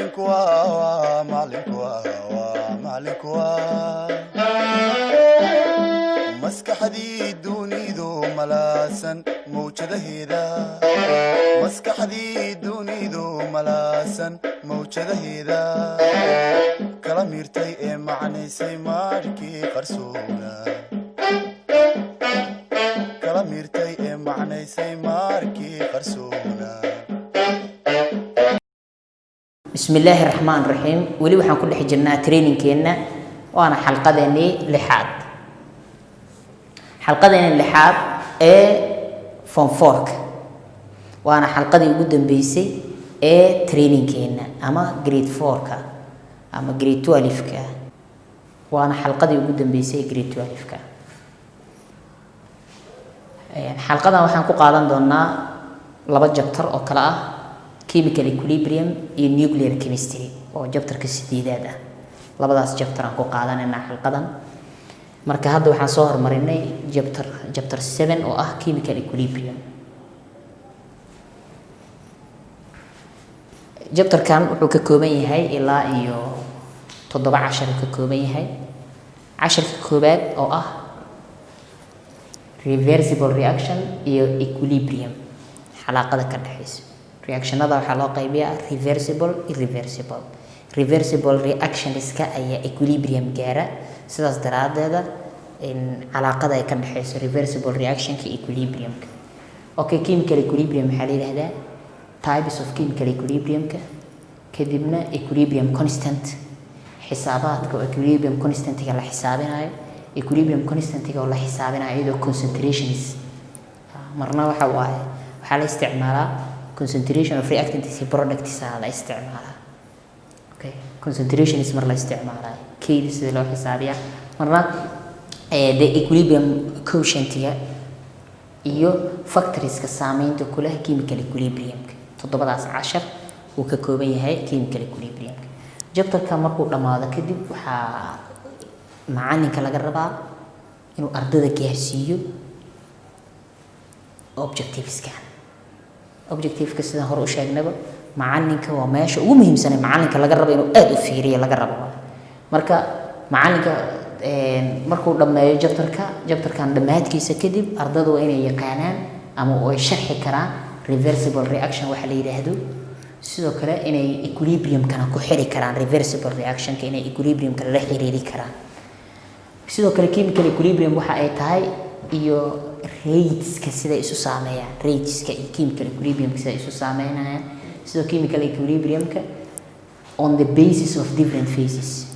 Macalinku waa, macalinku waa, macalinku waa maskaxdii dunidu malaasan mawjadaheeda, maskaxdii dunidu malaasan mawjadaheeda, kala miirtay ee macnaysay maarkii qarsoona, kala miirtay ee macnaysay maarkii qarsoona. Bismi illaahi raxmaan raxiim. Weli waxaan ku dhex jirnaa trainingkeenna, waana xalqadeenii lixaad, xalqadeenii lixaad ee form fourka, waana xalqadii ugu dambeysay ee trainingkeenna ama grade fourka ama grade 12-ka, waana xalqadii ugu dambeysay ee grade 12-ka. Xalqadan waxaan ku qaadan doonaa laba chapter oo kale ah chemical equilibrium iyo nuclear chemistry oo chapterka sideedaad ah. Labadaas chapter aan ku qaadanaynaa xalqadan. Marka hadda waxaan soo horumarinay chapter 7 oo ah chemical equilibrium. Chapterkan wuxuu ka kooban yahay ilaa iyo toddoba cashar ka kooban yahay. Casharka koowaad oo ah reversible reaction iyo equilibrium, xalaaqada ka dhexeysa reactionada waxaa loo qaybiyaa reversible, irreversible. Reversible reactionska ayaa equilibrium gaara, sidaas daraadeeda in calaaqada ay ka dhexeyso reversible reactionka equilibriumka. Okay, chemical equilibrium maxaa la yidhahdaa? Types of chemical equilibriumka, kadibna equilibrium constant, xisaabaadka oo equilibrium constantiga la xisaabinayo, equilibrium constantiga oo la xisaabinayo iyadoo concentrations marna waxa waaye waxaa la isticmaalaa concentration of reactants iyo products aa la isticmaalaa. Okay, concentrations mar la isticmaalayo keyda sida loo xisaabiyaa, marna the equilibrium quotientiga iyo factorieska saameynta ku leh chemical equilibriumka. Toddobadaas cashar uu ka kooban yahay chemical equilibriumka. Chapterka markuu dhammaado kadib, waxaa macalinka laga rabaa inuu ardada gaarsiiyo objectiveskan. Objectiveka, sidaan hore u sheegnaba, macalinka waa meesha ugu muhiimsanay macalinka laga rabo inuu aada u fiiriyo laga rabo. Marka macalinka markuu dhammeeyo chapterka, chapterkan dhammaadkiisa kadib, ardadu waa inay yaqaanaan ama ay sharxi karaan reversible reaction waxa la yidhaahdo, sidoo kale inay equilibriumkana ku xiri karaan, reversible reactionka inay equilibriumka la xiriiri karaan, sidoo kale chemical equilibrium waxa ay tahay iyo rateska siday isu saameeyaan, rateska iyo chemical equilibriumka siday isu saameynayaan, sidoo chemical equilibriumka on the basis of different phases,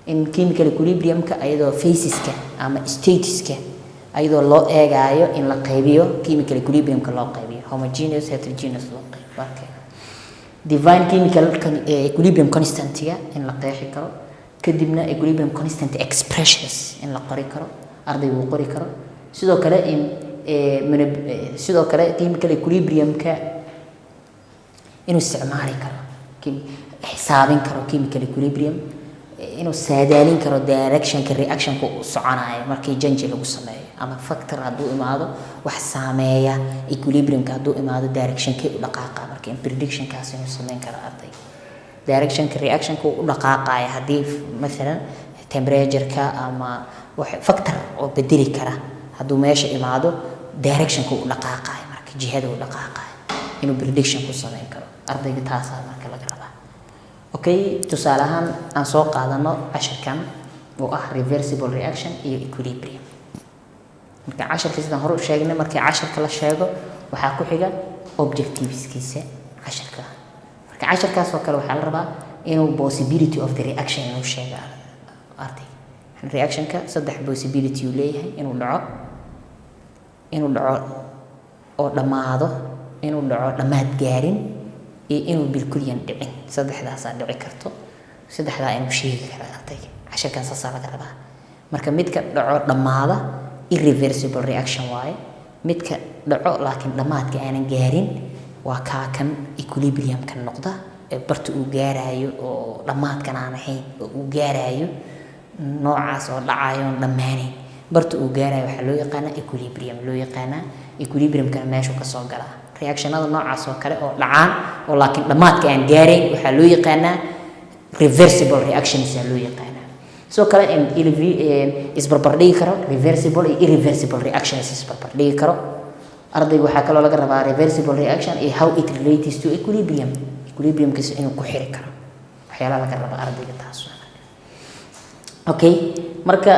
in chemical equilibriumka ayadoo phaseska ama stateska ayadoo loo eegaayo in la qaybiyo chemical equilibriumka, loo qaybiyo homogeneous, heterogeneous loo qaybiyo. Okay. Define chemical equilibrium constantiga in la qeexi karo, kadibna equilibrium constant expressions in la qori karo, ardaygu uu qori karo, sidoo kale in sidoo kale chemical equilibriumka inuu isticmaali karo, xisaabin karo chemical equilibrium, inuu saadaalin karo directionka reactionka uu soconayo markii change lagu sameeyo ama factor hadduu imaado, wax saameeya equilibriumka hadduu imaado, directionkee u dhaqaaqa. Marka in predictionkaas inuu sameyn karo ardayga, directionka reactionka uu u dhaqaaqaya haddii mathalan temperatureka ama wax factor oo bedeli kara hadduu meesha imaado, directionka u dhaqaaqayo, marka jihada u dhaqaaqayo inuu prediction ku sameyn karo ardayga, taasaa marka laga rabaa. Okay, tusaale ahaan aan soo qaadano cashirkan oo ah reversible reaction iyo equilibrium. Marka casharka, sidaan hore u sheegnay, markii casharka la sheego waxaa ku xiga objectiveskiisa casharka. Marka casharkaas oo kale waxaa la rabaa inuu possibility of the reaction inuu sheego ardayga. Reactionka saddex possibility uu leeyahay: inuu dhaco, inuu dhaco oo dhammaado, inuu dhaco dhammaad gaarin, iyo inuu bilkulyan dhicin. Saddexdaasaa dhici karto. Saddexdaa inuu sheegi kara ardayga casharkan saasaa laga rabaa. Marka midka dhaco dhammaada irreversible reaction waaye, midka dhaco laakiin dhammaadka aanan gaarin waa kaa kan equilibriumka noqda ee barta uu gaarayo oo dhammaadkan aan ahayn oo uu gaarayo, noocaas oo dhacayo oon dhammaanayn, barta uu gaarayo waxaa loo yaqaanaa equilibrium loo yaqaanaa. Equilibriumkana meeshuu kasoo galaa. Reactionada noocaas oo kale oo dhacaan oo laakiin dhammaadka aan gaarayn waxaa loo yaqaanaa reversible reactions aa loo yaqaanaa. Sidoo kale isbarbardhigi karo reversible iyo irreversible reactions, isbarbardhigi karo ardayga. Waxaa kaloo laga rabaa reversible reaction iyo how it relates to equilibrium, equilibriumkiisa inuu ku xiri karo. Waxyaalaha laga raba ardayga taas. Okay, marka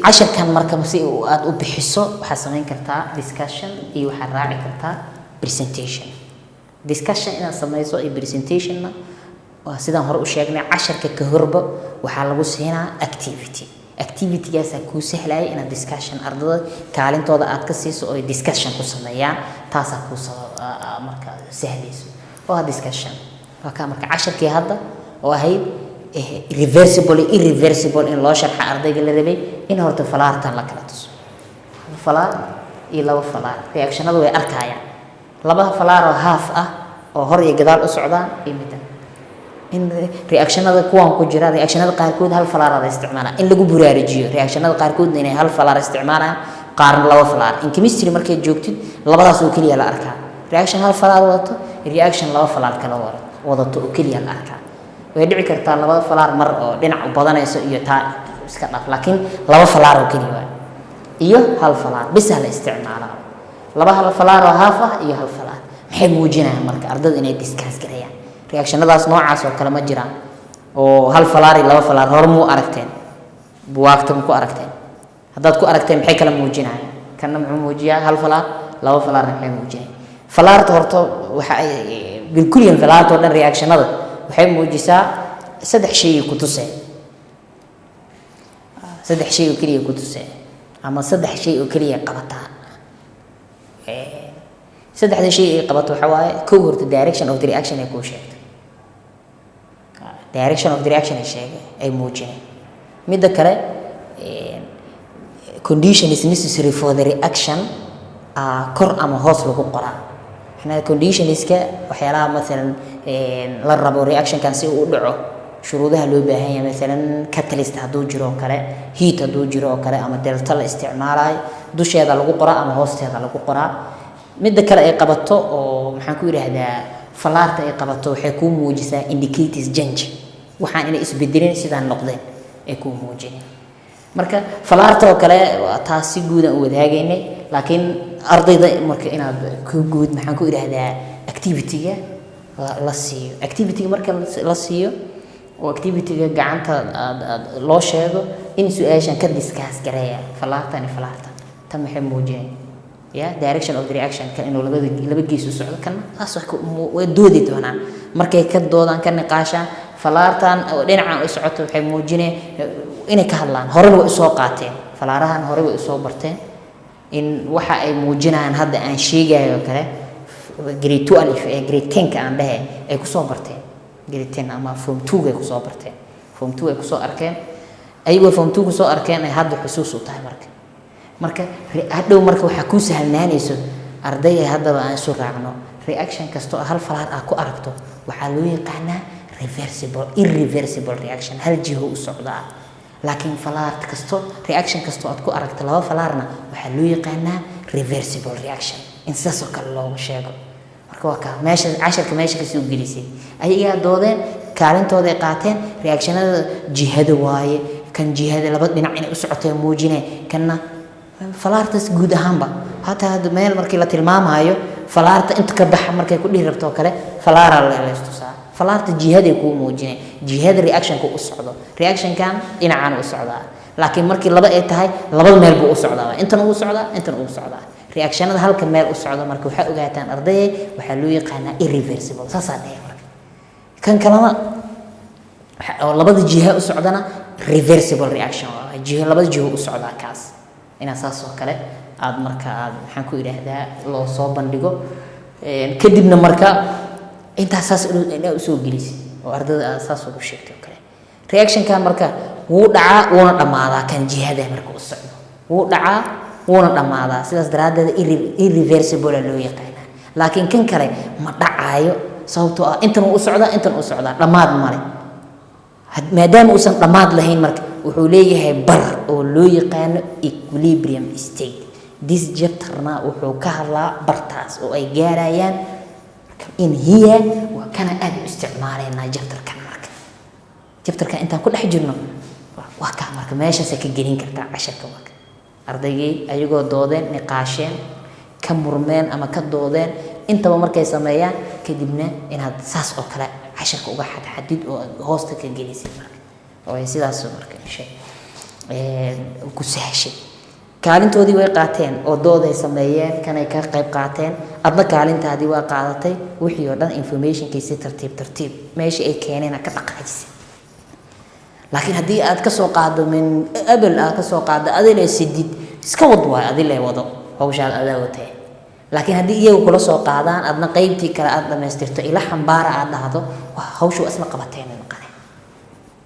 casharkan marka si aada u bixiso, waxaad samayn kartaa discussion iyo waxaad raaci kartaa presentation. Discussion inaad samayso iyo presentationna waa sidaan hore u sheegnay, casharka ka horba waxaa lagu siinaa activity. Activitygaasaa kuu sahlaya inaad discussion ardada kaalintooda aad ka siiso oo ay discussion ku sameeyaan. Taasaa kuu sabab marka sahlayso. Waa discussion, waa kaa. Marka casharkii hadda oo ahayd reversible iyo irreversible in loo sharxa ardayga la rabay, in horta falaartan la kala tuso, hal falaar iyo laba falaar. Reactionadu way arkayaan laba falaar oo half ah oo hor iyo gadaal u socdaan iyo middan in reactionada kuwan ku jira. Reactionada qaarkood hal falaar la isticmaalaa, in lagu buraarujiyo reactionada qaarkoodna inay hal falaar isticmaalayaan, qaarna laba falaar. In chemistry markay joogtid, labadaas oo keliya la arkaa: reaction hal falaar wadato, reaction laba falaar kala wadato oo keliya la arkaa. Way dhici kartaa labada falaar mar oo dhinac u badanayso iyo taa iska dhaaf, laakiin laba falaar oo keliya waay iyo hal falaar bisa la isticmaalaa. Laba hal falaar oo half ah iyo hal falaar maxay muujinayaan? Marka ardada inay discuss gareeyaan reactionadaas noocaas oo kale ma jiraan oo hal falaar iyo laba falaar hore muu aragteen? Buwaagta ma ku aragteen? Haddaad ku aragteen, maxay kala muujinayaan? Kanna muxuu muujiyaa? Hal falaar, laba falaarna maxay muujinayaan? Falaarta horta waxa ay bilkuliyan, falaarta oo dhan reactionada waxay muujisaa saddex shay ku tusee, saddex shay oo keliya ku tusee ama saddex shay oo keliya qabataa. Saddexda shay ay qabato waxaa waaye: kow, horta direction of the reaction ay kuu sheegto, direction of the reaction ay sheegay, ay muujineen. Midda kale, condition is necessary for the reaction kor ama hoos lagu qoraa. Macnaha conditionska, waxyaalaha maalan la rabo reactionkan si uu u dhaco, shuruudaha loo baahan yahay, maalan catalyst hadduu jiro oo kale, heat hadduu jiro oo kale, ama delta la isticmaalayo, dusheeda lagu qoraa ama hoosteeda lagu qoraa. Midda kale ay qabato oo maxaan ku yidhaahdaa, falaarta ay qabato, waxay kuu muujisaa indicators change, waxaan inay isbedelin, sidaan noqdeen ay kuu muujineen. Marka falaarta oo kale waa taas, si guud aan u wadaagaynay. Laakiin ardayda marka inaad ku guud, maxaan ku idhaahdaa, activity-ga la siiyo, activity-ga marka la siiyo oo activity-ga gacanta aad loo sheego in su-aashan ka discuss gareeya: falaartan iyo falaartan, tan maxay muujinay ya direction of the reaction, kan inuu labada laba gees u socdo, kana saas wax way doodi doonaan. Markay ka doodaan, ka niqaashaan falaartan oo dhinacan u socoto waxay muujineen inay ka hadlaan. Horena way usoo qaateen falaarahan, hore way usoo barteen in waxa ay muujinayaan hadda aan sheegayo kale grade 12 ee grade 10-ka aan dhehe ay kusoo barteen, grade 10 ama form 2 ay kusoo barteen, form 2 ay kusoo arkeen. Ayagoo form 2 kusoo arkeen ay hadda xusuus u tahay. Marka hadhow marka waxaa kuu sahlanaanayso arday ay haddaba aan isu raacno: reaction kastoo hal falaar ah ku aragto waxaa loo yaqaanaa reversible, irreversible reaction, hal jiho u socdaa. Laakiin falaar kasto, reaction kastoo aad ku aragto laba falaarna, waxaa loo yaqaanaa reversible reaction. In sidaas oo kale loogu sheego. Marka waa kaa meesha casharka meesha kasoo gelisay. Ayagaa doodeen, kaalintooda ay qaateen. Reactionada jihada waaye, kan jihada laba dhinac inay u socotay muujine, kanna falaartaas guud ahaanba. Hataa hadda meel markii la tilmaamayo, falaarta inta ka baxa markay ku dhihi rabto oo kale, falaara la istusaa. Falaarta jihaday kuu muujinay, jihada reactionka u socdo. Reactionkan dhinacan u socdaa, laakiin markii laba ay tahay, labada meel buu u socdaa, intan uu socdaa, intan uu socdaa. Reactionada halka meel u socda marka waxaa ogaataan ardayay, waxaa loo yaqaanaa irreversible, saasaa dhahay. Marka kan kalena oo labada jiha u socdana reversible reaction waa jiho, labada jiho u socdaa kaas. Inaad saas oo kale aad marka aad, maxaan ku idhaahdaa, loo soo bandhigo. Kadibna marka intaas saas inaa usoo gelisid oo ardada aad saas ugu sheegtay oo kale. Reactionkan marka wuu dhacaa, wuuna dhammaadaa. Kan jihada marka u socdo wuu dhacaa, wuuna dhammaadaa, sidaas daraaddeed irreversible loo yaqaanaa. Laakiin kan kale ma dhacaayo, sababtoo ah intan wuu u socdaa, intan u socdaa, dhammaad male. Maadaama uusan dhammaad lahayn, marka wuxuu leeyahay bar oo loo yaqaano equilibrium state. This chapterna wuxuu ka hadlaa bartaas oo ay gaarayaan. In here waa kana aad u isticmaalaynaa chapterkan. Marka chapterkan intaan ku dhex jirno waa kaa. Marka meeshaasay ka gelin kartaa casharka. Marka ardaygii ayagoo doodeen, niqaasheen, ka murmeen ama ka doodeen intaba, markay sameeyaan kadibna inaad saas oo kale casharka uga xadxadid oo aad hoosta ka gelisid. Marka oo ay sidaas marka shay ku sahashay, kaalintoodii way qaateen oo dooday sameeyeen, kanay ka qayb qaateen, adna kaalintaadii waa qaadatay. Wixii oo dhan informationkii si tartiib tartiib meeshii ay keeneen ka dhaqaajisay. Laakiin haddii aad ka soo qaado min abel, aad ka soo qaado adile sidid iska wad waayo, adile wado hawshaad adaa watee. Laakiin haddii iyagu kula soo qaadaan, adna qeybtii kale aad dhamaystirto, ila xambaara aad dhahdo, waa hawsha waa isla qabateen noqone,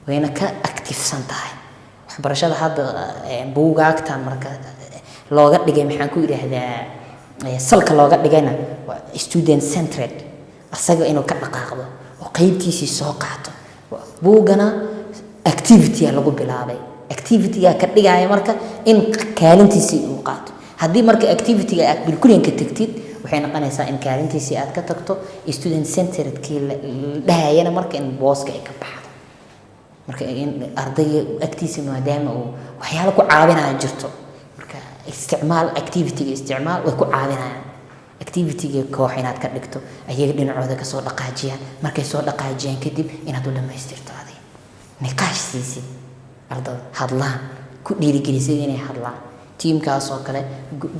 wayna ka activesan tahay waxbarashada hadda. Buugaagtan marka looga dhigay, maxaan ku idhaahdaa, salka looga dhigayna waa student centered, asaga inuu ka dhaqaaqdo oo qeybtiisii soo qaato. Buugana activity lagu bilaabay, activityga ka dhigaya marka in kaalintiisii uu qaato. Haddii marka activityga aad bilkuliyan ka tagtid, waxay noqonaysaa in kaalintiisii aad ka tagto, student centeredkii la dhahayana marka in booska ay ka baxdo. Marka in ardayga agtiisa maadaama uu waxyaalo ku caawinaya jirto, marka isticmaal activityga, isticmaal, way ku caawinayaan activityga. Koox inaad ka dhigto, ayaga dhinacooda kasoo dhaqaajiyaan. Markay soo dhaqaajiyaan kadib inaad u dhamaystirto, adiga niqaash siisid, ardada hadlaan, ku dhiirigelisid inay hadlaan tiimkaas oo kale.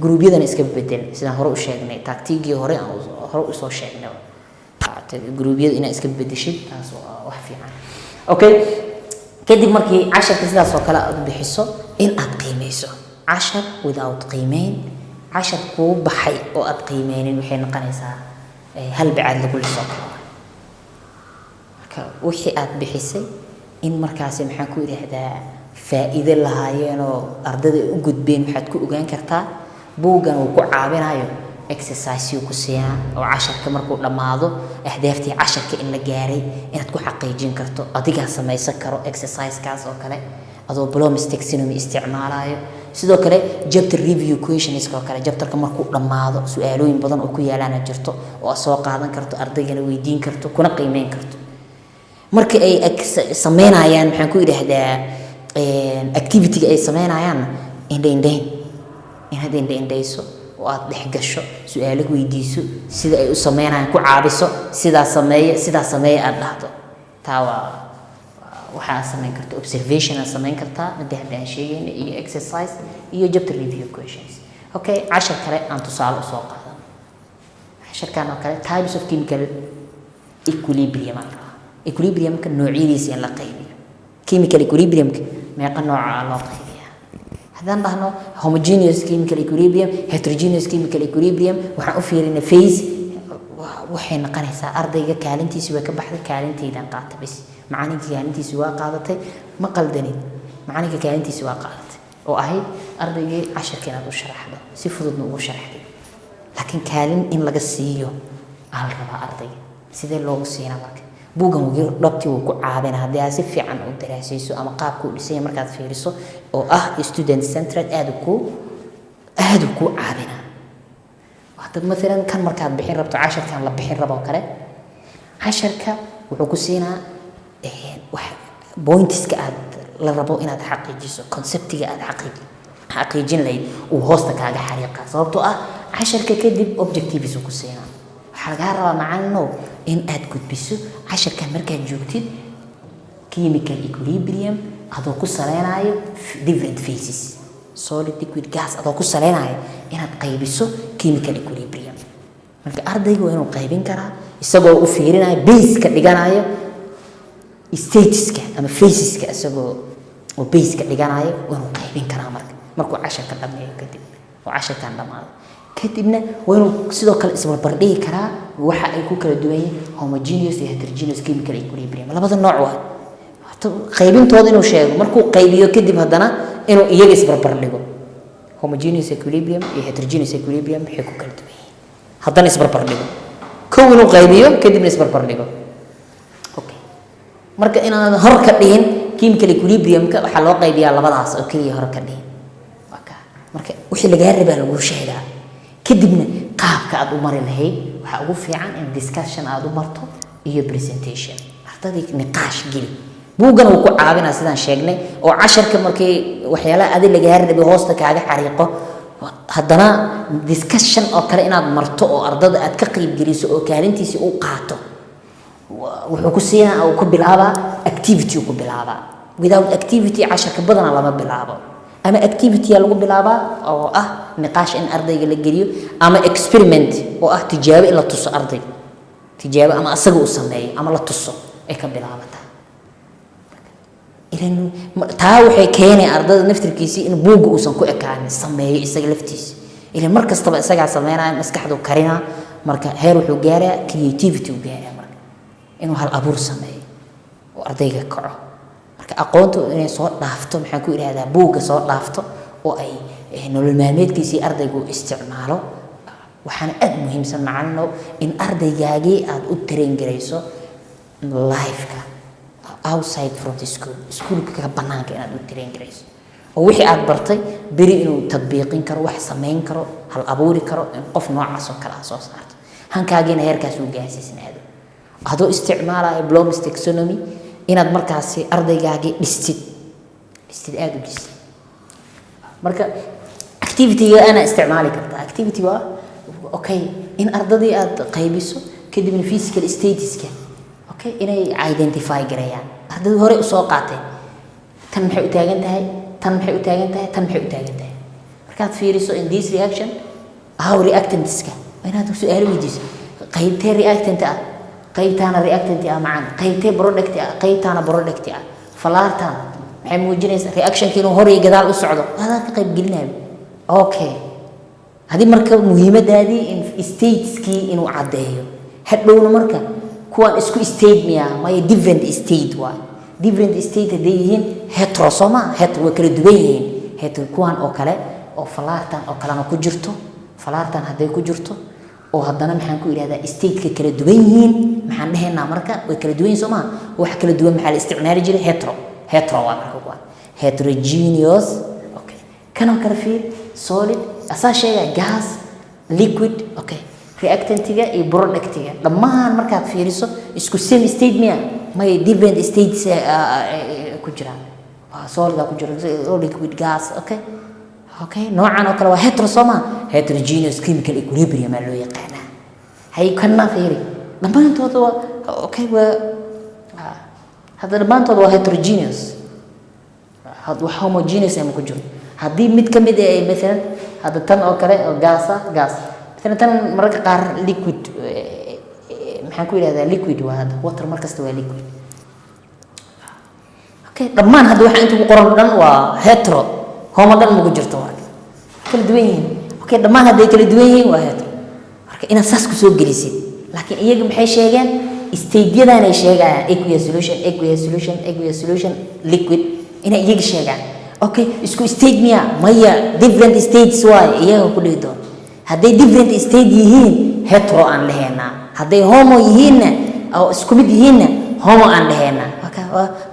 Gruubyadana iska bedel, sidaan hore u sheegnay, tacticgii hore aan hore usoo sheegnay, gruubyada inaad iska bedeshid, taas waa wax fiican. Okay, kadib markii casharka sidaas oo kale aad bixiso, in aad qiimeyso. Cashar without qiimeyn, cashar kuu baxay oo aad qiimeynin, waxay noqonaysaa hal bacaad lagu lisoo kale. Marka wixii aad bixisay in markaasi, maxaan ku idhaahdaa, faa'iido lahaayeenoo ardada ay u gudbeen, waxaad ku ogaan kartaa buuggan uu ku caawinayo. Exercise ku siinaa oo casharka markuu dhammaado ahdaaftii casharka in la gaaray inaad ku xaqiijin karto, adigaa samaysan karo exercisekaas oo kale adoo Bloom's taxonomy isticmaalayo. Sidoo kale chapter review questions oo kale, chapterka markuu dhammaado su-aalooyin badan oo ku yaalaana jirto oo aad soo qaadan karto, ardaygana weydiin karto, kuna qiimeyn karto. Marka ay sameynayaan, maxaan ku idhaahdaa, activity-ga ay sameynayaan, indha indhayn, inaad indha indhayso oo aad dhex gasho, su-aalo weydiiso, sida ay u sameynayaan ku caabiso, sidaa sameeye, sidaa sameeye aad dhahdo. Taa waa waxaa samayn karta observation aad samayn kartaa, midda hadda aan sheegayna, iyo exercise iyo chapter review questions. Okay, cashar kale aan tusaale usoo qaadano. Casharkan oo kale types of chemical equilibrium aa la rabaa, equilibriumka noocyadiisa in la qaybiyo. Chemical equilibriumka meeqa nooca loo qaybiyaa? Haddaan dhahno homogeneous chemical equilibrium, heterogeneous chemical equilibrium, waxaan u fiirinay phase, waxay noqonaysaa ardayga kaalintiisi way ka baxday, kaalintaydan qaata bis. Macalinka kaalintiisi waa qaadatay, ma qaldanin, macalinka kaalintiisi waa qaadatay oo ahayd ardaygii casharka inaad u sharaxdo, si fududna ugu sharaxday. Laakiin kaalin in laga siiyo aa la rabaa ardayga. Sidee loogu siinaa? Marka buuggan dhabtii wuu ku caawina haddii aad si fiican u daraasayso ama qaabka u dhisanya markaad fiiriso oo ah student centered, aad ku caawinaa. Hadda maalan kan markaad bixin rabto, casharkan la bixin rabo kale, casharka wuxuu ku siinaa wax pointska aad la rabo inaad xaqiijiso, conceptiga aad xaqiijin lahayd uu hoosta kaaga xariiqa. Sababtoo ah casharka kadib objectives uu ku siinaa. Waxaa lagaa rabaa, macalinow, in aad gudbiso casharkan markaad joogtid chemical equilibrium adoo ku saleynayo different phases, solid, liquid, gas, adoo ku saleynayo inaad qaybiso chemical equilibrium. Marka ardaygu waa inuu qaybin karaa isagoo u fiirinayo, base ka dhiganayo stateska ama phaseska, isagoo oo base ka dhiganayo waa inuu qaybin karaa. Marka markuu casharka dhameeyo kadib oo casharkan dhamaado kadibna, waa inuu sidoo kale isbarbardhigi karaa waxa ay ku kala duwan yihiin homogeneous iyo heterogeneous chemical equilibrium. Labada nooc waa qaybintooda inuu sheego. Markuu qaybiyo kadib haddana inuu iyaga isbarbardhigo, homogeneous equilibrium iyo heterogeneous equilibrium maxay ku kala duwan yihiin, haddana isbarbardhigo. Kow inuu qaybiyo, kadibna isbarbardhigo. Okay, marka inaadan hor ka dhihin chemical equilibrium-ka waxaa loo qaybiyaa labadaas oo keliya, hor ka dhihin. Waa kaa. Marka wixii lagaa rabaa laguu sheegaa, kadibna qaabka aad u mari lahayd waxaa ugu fiican in discussion aad u marto iyo presentation. Ardadii niqaash geli. Buuggan wuu ku caawinaa sidaan sheegnay oo casharka markii waxyaalaha adi lagaa rabay hoosta kaaga xariiqo, haddana discussion oo kale inaad marto oo ardada aad ka qayb geliso oo kaalintiisii u qaato, wuxuu ku siinaa uu ku bilaabaa activity uu ku bilaabaa. Without activity casharka badanaa lama bilaabo. Ama activity lagu bilaabaa oo ah niqaash in ardayga la geliyo, ama experiment oo ah tijaabo in la tuso ardayga, tijaabo ama asaga uu sameeyo ama la tuso ay ka bilaabataa. Ilan taa waxay keenay ardada naftirkiisii in buugga uusan ku ekaanin, sameeyo isaga laftiisa. Ilan mar kastaba isagaa sameynaya, maskaxdu karinaa. Marka heer wuxuu gaaraa creativity uu gaaraa, marka inuu hal abuur sameeyo oo ardayga kaco. Marka aqoontu inay soo dhaafto, maxaan ku idhahdaa, buugga soo dhaafto oo ay nolol maalmeedkiisii ardaygu isticmaalo. Waxaana aad muhiimsan, macalinow, in ardaygaagii aada u train garayso lifeka outside from the school, iskuulka ka banaanka inaad u train garayso oo wixii aad bartay beri inuu tadbiiqin karo, wax samayn karo, hal abuuri karo, in qof noocaas oo kale ah soo saarto, hankaagiina heerkaas uu gaarsiisnaado adoo isticmaalaya Bloom's taxonomy, inaad markaasi ardaygaagii dhistid, dhistid, aada u dhistid. Marka activity-ga ana isticmaali kartaa. Activity waa okay in ardadii aad qaybiso, kadibna physical statuska, okay, inay identify gareeyaan. Ardadii hore usoo qaateen, tan maxay u taagan tahay, tan maxay u taagan tahay, tan maxay u taagan tahay? Markaad fiiriso in this reaction how reactantska waa inaad su-aalo weydiiso: qaybtee reactant ah? Qaybtaana reactant ah macaan. Qaybtee product ah? Qaybtaana product ah. Falaartan maxay muujinaysaa? Reactionka inuu hor iyo gadaal u socdo adaa ka qayb gelinayo. Okay, haddii marka muhiimadaadii in stateskii inuu caddeeyo hadhowna, marka kuwaan isku state miya? Maya, different state waay. Different state hadday yihiin, hetero soo maa? Hetero way kala duwan yihiin. Hetero kuwaan oo kale oo falaartan oo kalena ku jirto, falaartan hadday ku jirto oo haddana, maxaan ku idhahdaa, stateka kala duwan yihiin, maxaan dhehaynaa? Marka way kala duwan yihin soo maa? Wax kala duwan maxaa la isticmaali jiray? Hetero. Hetero waa marka kuwaan heterogeneous. Okay, kanoo kale fiir, solid asaa sheegaya, gas, liquid. Okay, reactantiga iyo productiga dhammaan markaad fiiriso isku same state miya? May, different states ku jiraan. Waa solid ku jira, liquid, gas. Okay, noocan oo kale waa hetero soo maa? Heterogeneous chemical equilibrium aa loo yaqaanaa. Hay, kana fiiri, dhammaantooda waa okay, waa hadda dhammaantooda waa heterogeneous, wax homogeneous ama ku jiro. Haddii mid ka mid ah ay maalan hadda tan oo kale oo gas ah, gas maalan, tan mararka qaar liquid, maxaan ku yidhahdaa, liquid waa hadda water, mar kasta waa liquid. Okay, dhammaan hadda waxa inta ku qoran dhan waa hetero, homo dhan maku jirto. Marka kala duwan yihiin. Okay, dhammaan hadday kala duwan yihiin waa hetero. Marka inaad saas kusoo gelisid, laakiin iyaga maxay sheegeen? Stateyadaanay sheegayaan: aqueous solution, aqueous solution, aqueous solution, liquid, inay iyaga sheegaan. Okay, isku state miya? Maya, different states waaye iyaga ku dhihi doon. Hadday different state yihiin, hetero aan dhehaynaa. Hadday homo yihiinna oo isku mid yihiinna, homo aan dhehaynaa.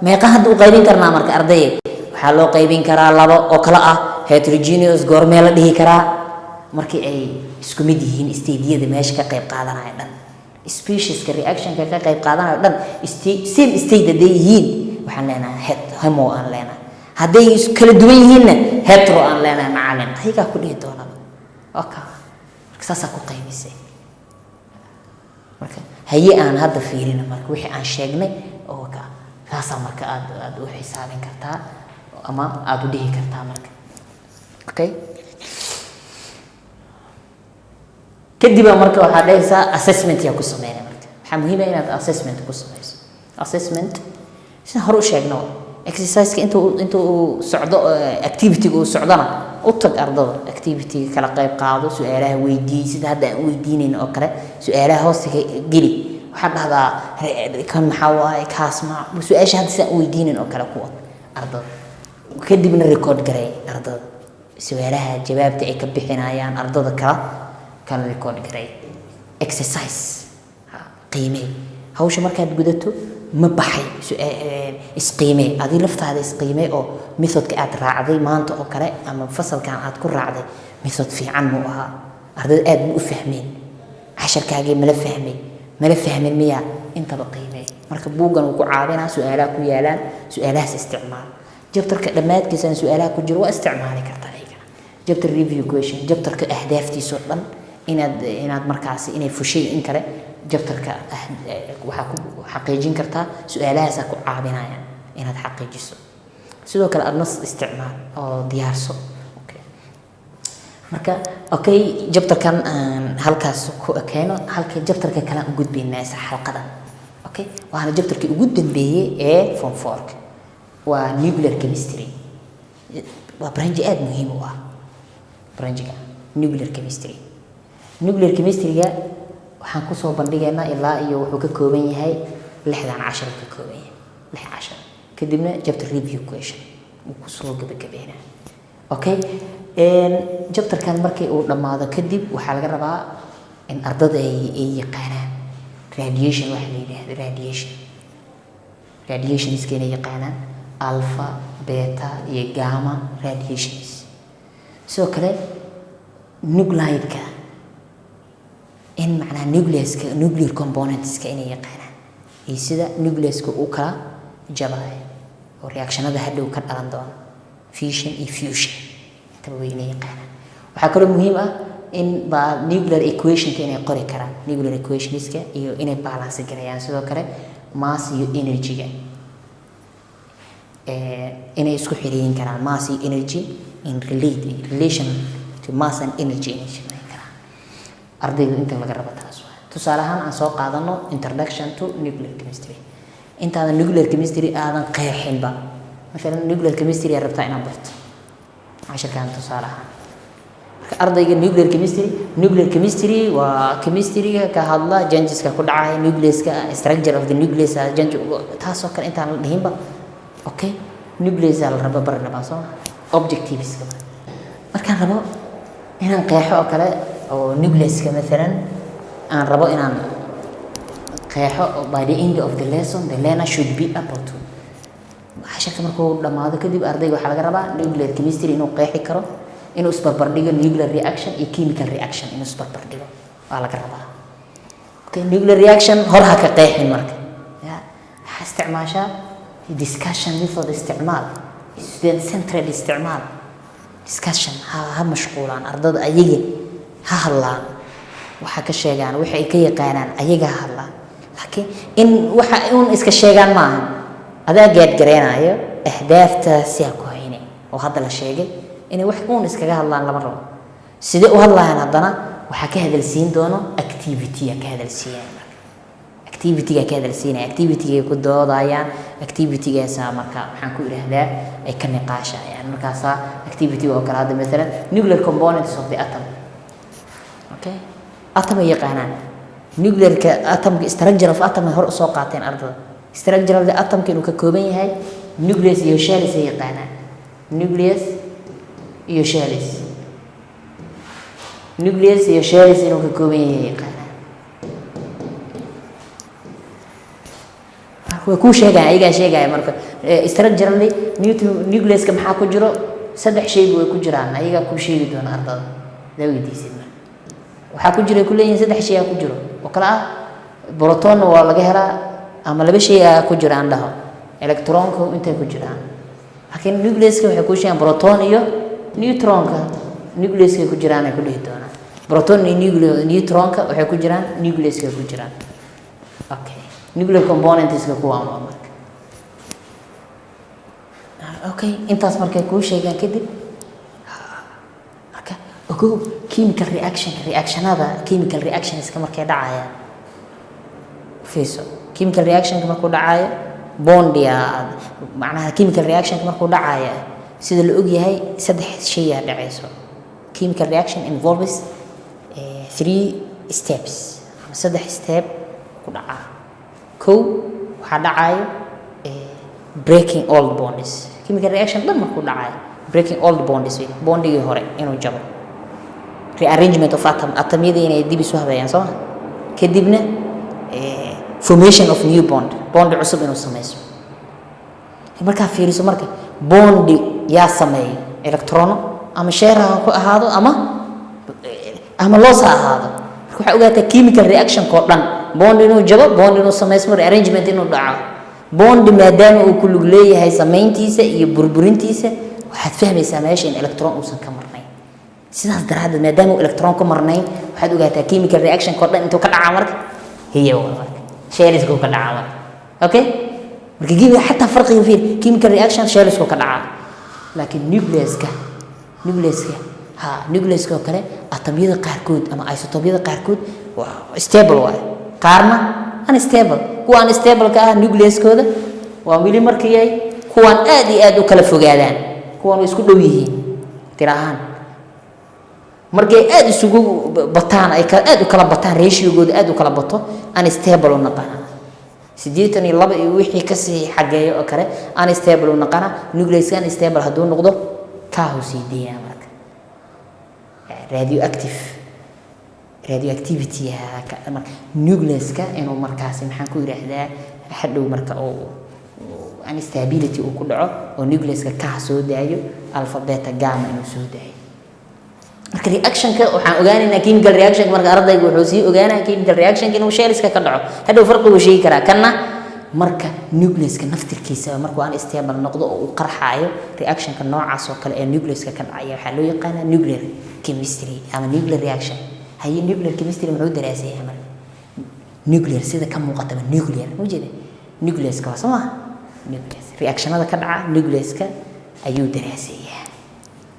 Meeqa hadda u qaybin karnaa marka ardayga? Waxaa loo qaybin karaa labo oo kale ah. Heterogeneous goormee la dhihi karaa? Markii ay isku mid yihiin stateyada meesha ka qayb qaadanaya dhan, specieska reactionka ka qayb qaadanayo dhan same state hadday yihiin, waxaan leenahay homo aan leenahay. Hadday kala duwan yihiinna, hetero aan leenahay. Macalin ayagaa ku dhihi doonaba. Okay, marka saasaa ku qaybisay. Marka haye, aan hadda fiirina marka wixii aan sheegnay oo ka saasaa marka aad u xisaabin kartaa ama aada u dhihi kartaa marka. Okay, kadiba marka waxaad dhehaysaa assessment yaa ku sameynaya. Marka waxaa muhiim ah inaad assessment ku sameyso. Assessment sida hore u sheegno, exerciseka inta uu socdo, activity-ga uu socdona, u tag ardada, activity-ga kala qayb qaado, su-aalaha weydii sida hadda aan u weydiinayn oo kale. Su-aalaha hoosta ka geli, waxaad dhahdaa kan maxaa waaye, kaas ma su-aasha hadda sidaan u weydiinayn oo kale kuwa ardada. Kadibna record garay ardada su-aalaha jawaabta ay ka bixinayaan, ardada kala record garay. Exercise qiimee hawsha markaad gudato. Ma baxay? Isqiimee adii laftaada, isqiimee oo methodka aad raacday maanta oo kale ama fasalkan aad ku raacday method fiican muu ahaa? Ardayda aad ma u fahmeen casharkaagii? Mala fahmay, mala fahmin miya? Intaba qiimee. Marka buuggan uu ku caawinaa, su-aalaha ku yaalaan, su-aalahaas isticmaal. Chapterka dhammaadkiisana su-aalaha ku jiro waa isticmaali kartaa ayagana. Chapter review question, chapterka ahdaaftiisoo dhan inaad markaasi inay fushay in kale chapterka waxaa ku xaqiijin kartaa, su-aalahaasaa ku caawinayaan inaad xaqiijiso. Sidoo kale aadna isticmaal oo diyaarso. Okay. Marka okay, chapterkan aan halkaas ku ekeeno, halka chapterka kale aan u gudbaynaa isla xalqada. Okay, waana chapterkii ugu dambeeyey ee form fourka, waa nuclear chemistry. Waa branch aada muhiim u ah, branchiga nuclear chemistry. Nuclear chemistry-ga waxaan kusoo bandhigaynaa ilaa iyo wuxuu ka kooban yahay 60 cashar uu ka kooban yahay, 6 cashar, kadibna chapter review question uu kusoo gabagabeynaa. Okay, chapterkan markii uu dhammaado kadib waxaa laga rabaa in ardada ay yaqaanaan radiation. Waxa la yidhaahdo radiation, radiationska inay yaqaanaan, alpha, beta iyo gamma radiations. Sidoo kale nuclide-ka, in macnaha nucleuska, nuclear componentska inay yaqaanaan iyo sida nucleuska uu kala jabayo oo reactionada hadhow ka dhalan doono, fission iyo fusion, intaba way inay yaqaanaan. Waxaa kaloo muhiim ah in ba nuclear equationka inay qori karaan, nuclear equationska, iyo inay balance gareeyaan. Sidoo kale mass iyo energy-ga inay isku xiriirin karaan, mass iyo energy in relate, relation to mass and energy inay shaqeyn karaan ardaydu. Inta laga rabo taas waa. Tusaale ahaan aan soo qaadano introduction to nuclear chemistry. Intaadan nuclear chemistry aadan qeexinba, maalan nuclear chemistry aad rabtaa inaad barto cashirkan, tusaale ahaan. Marka ardayga nuclear chemistry, nuclear chemistry waa chemistryga ka hadla changeska ku dhacaya nucleuska, structure of the nucleus change, taasoo kale intaan la dhihinba, okay, nucleus aa la raba bari rabaa, soo ma? Objectiveska markaan rabo inaan qeexo oo kale oo nucleuska maalan aan rabo inaan qeexo, by the end of the lesson the learner should be able to, casharka markuu dhammaado kadib ardayga waxaa laga rabaa nuclear chemistry inuu qeexi karo, inuu isbarbardhigo nuclear reaction iyo chemical reaction, inuu isbarbardhigo waa laga rabaa. Okay, nuclear reaction hor ha ka qeexin. Marka ya waxaa isticmaashaa discussion method, isticmaal student centered, isticmaal discussion. Ha mashquulaan ardada, ayaga ha hadlaan, waxa ka sheegaan waxa ay ka yaqaanaan, ayaga ha hadlaan. Laakiin in waxa un iska sheegaan maaha, adaa gaadgareenaayo ahdaaftaasi ha ku hayne oo hadda la sheegay. Inay wax uun iskaga hadlaan lama rabo. Sidee u hadlayaan haddana? Waxaa ka hadalsiin doono activity ka hadalsiiyaan. Marka activity-ga ka hadalsiinaya, activity-gay ku doodayaan, activity-gaasa marka maxaan ku idhaahdaa ay ka niqaashayaan. Markaasaa activity oo kale hadda maalan nuclear components of the atom. Okay, atom ay yaqaanaan, nuclearka atomka, structure of atom ay hor usoo qaateen ardada. Structure of the atomka inuu ka kooban yahay nucleus iyo shells ay yaqaanaan, nucleus iyo shells, nucleus iyo shells inuu ka kooban yahay yaqaanaan. Way kuu sheegaya, ayagaa sheegaya. Marka structurally nucleuska maxaa ku jiro? Saddex shayba way ku jiraan, ayagaa kuu sheegi doona ardada hadaa weydiisid. Marka waxaa ku jira, ku leeyihin saddex shay aa ku jiro oo kale ah: protonna waa laga helaa, ama laba shay aa ku jira aan dhaho, electronka intay ku jiraan. Laakiin nucleuska waxay kuu sheegaan proton iyo neutronka nucleuska ku jiraan ay ku dhihi doonaan. Proton iyo neutronka waxay ku jiraan nucleuska ku jiraan. Okay, nuclear componentska kuwaan waa marka. Okay, intaas markay kuu sheegaan kadib, marka ogow chemical reaction, reactionada, chemical reactionska markay dhacayaan, fiirso, chemical reactionka markuu dhacayo bondia, macnaha chemical reactionka markuu dhacaya, sida la ogyahay saddex shay aa dhacayso. Chemical reaction involves three steps ama saddex step ku dhacaa. Kow, waxaa dhacayo breaking old bonds. Chemical reaction dhan markuu dhacayo, breaking old bonds wey, bondigii hore inuu jabo, rearrangement of atom, atomyadii inay dib isu habeeyaan, soo ma? Kadibna Formation of new bond, bond cusub inuu sameyso. Markaa fiiriso marka, bondi yaa sameeya? Electrono ama share ha ku ahaado ama loss ha ahaado. Marka waxaa ogaataa chemical reactionka oo dhan bond inuu jabo, bond inuu sameysmo, rearrangement inuu dhaco. Bondi maadaama uu ku lug leeyahay samayntiisa iyo burburintiisa, waxaad fahmaysaa meesha in electron uusan ka marnayn. Sidaas daraaddeed, maadaama uu electron ka marnayn, waxaad ogaataa chemical reactionka oo dhan intuu ka dhacaa marka hiya waa marka shellsku ka dhacaa marka. Okay, marka chemical xataa farqiga fiir, chemical reaction shellsku ka dhacaa, laakiin nucleuska ha nucleuska oo kale atomyada qaarkood ama isotopyada qaarkood waa stable waaye, qaarna unstable. Kuwa unstable-ka ah nucleuskooda waa weli markii ay kuwaan aad iyo aad u kala fogaadaan, kuwan way isku dhow yihiin tir ahaan. Markay aad isugu bataan, ay aad u kala bataan, ratiogooda aad u kala bato, unstable u naqana. 82 iyo wixii kasii xageeyo oo kale unstable u naqana. Nucleuska unstable hadduu noqdo, kaahu sii deeyaa marka radioactivity marka nucleuska inuu markaasi, maxaan ku yidhaahdaa, hadhow marka uu instability uu ku dhaco oo nucleuska kaa soo daayo alpha, beta, gamma inuu soo daayo. Marka reactionka waxaan ogaanaynaa chemical reactionka. Marka ardayga wuxuu sii ogaanaya chemical reactionka inuu shellska ka dhaco, hadhow farqiguu sheegi karaa kanna. Marka nucleuska naftirkiisa markuu unstable noqdo oo uu qarxaayo, reactionka noocaas oo kale ee nucleuska ka dhacaya waxaa loo yaqaanaa nuclear chemistry ama nuclear reaction. Haye, nuclear chemistry muxuu daraasayaa marka? Nuclear sida ka muuqataba, nuclear ma jeeda, nucleuska waa soo maha. Nucleus reactionada ka dhaca nucleuska ayuu daraaseeyaa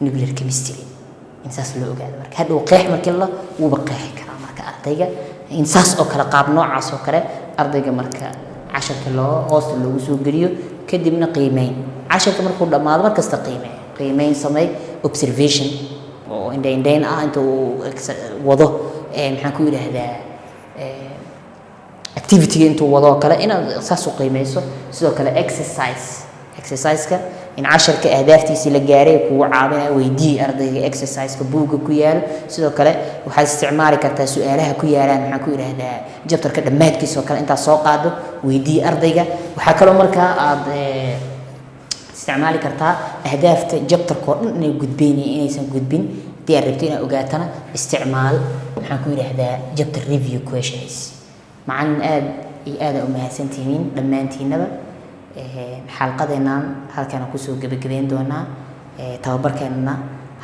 nuclear chemistry. In saas loo ogaado marka hadhow qeex markii la wuuba qeexi karaa marka ardayga in saas oo kale, qaab noocaas oo kale ardayga marka casharka loo hoosta loogu soo geliyo. Kadibna qiimeyn casharka markuu dhammaado, markasta qiimeyn, qiimeyn samey, observation oo indha indhayn ah inta uu wado, maxaan ku yidhaahdaa, activity intuu wado oo kale inaad saas u qiimeyso. Sidoo kale exercise, exercise-ka in casharka ahdaaftiisii la gaaray kugu caawinaya, weydii ardayga exercise-ka buugga ku yaalo. Sidoo kale waxaad isticmaali kartaa su-aalaha ku yaalaan, maxaan ku yidhaahdaa, chapterka dhammaadkiisa oo kale intaad soo qaado, weydii ardayga. Waxaa kaloo markaa aad isticmaali kartaa ahdaafta chapterka oo dhan inay gudbeen iyo inaysan gudbin. Haddii aad rabto inaad ogaatana, isticmaal, maxaan ku yidhaahdaa, chapter review questions. Macalin, aad iyo aada u mahadsantihiin dhammaantiinaba. Xalqadeennan halkaan kusoo gebagabeyn doonaa, tababarkeennana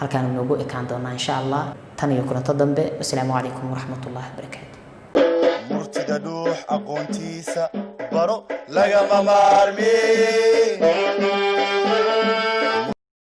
halkaan noogu ekaan doonaa, insha Allah. Tan iyo kulanto dambe, wasalaamu calaykum waraxmat ullahi wabarakaatu. Murtida dhuux aqoontiisa baro, lagama maarmin.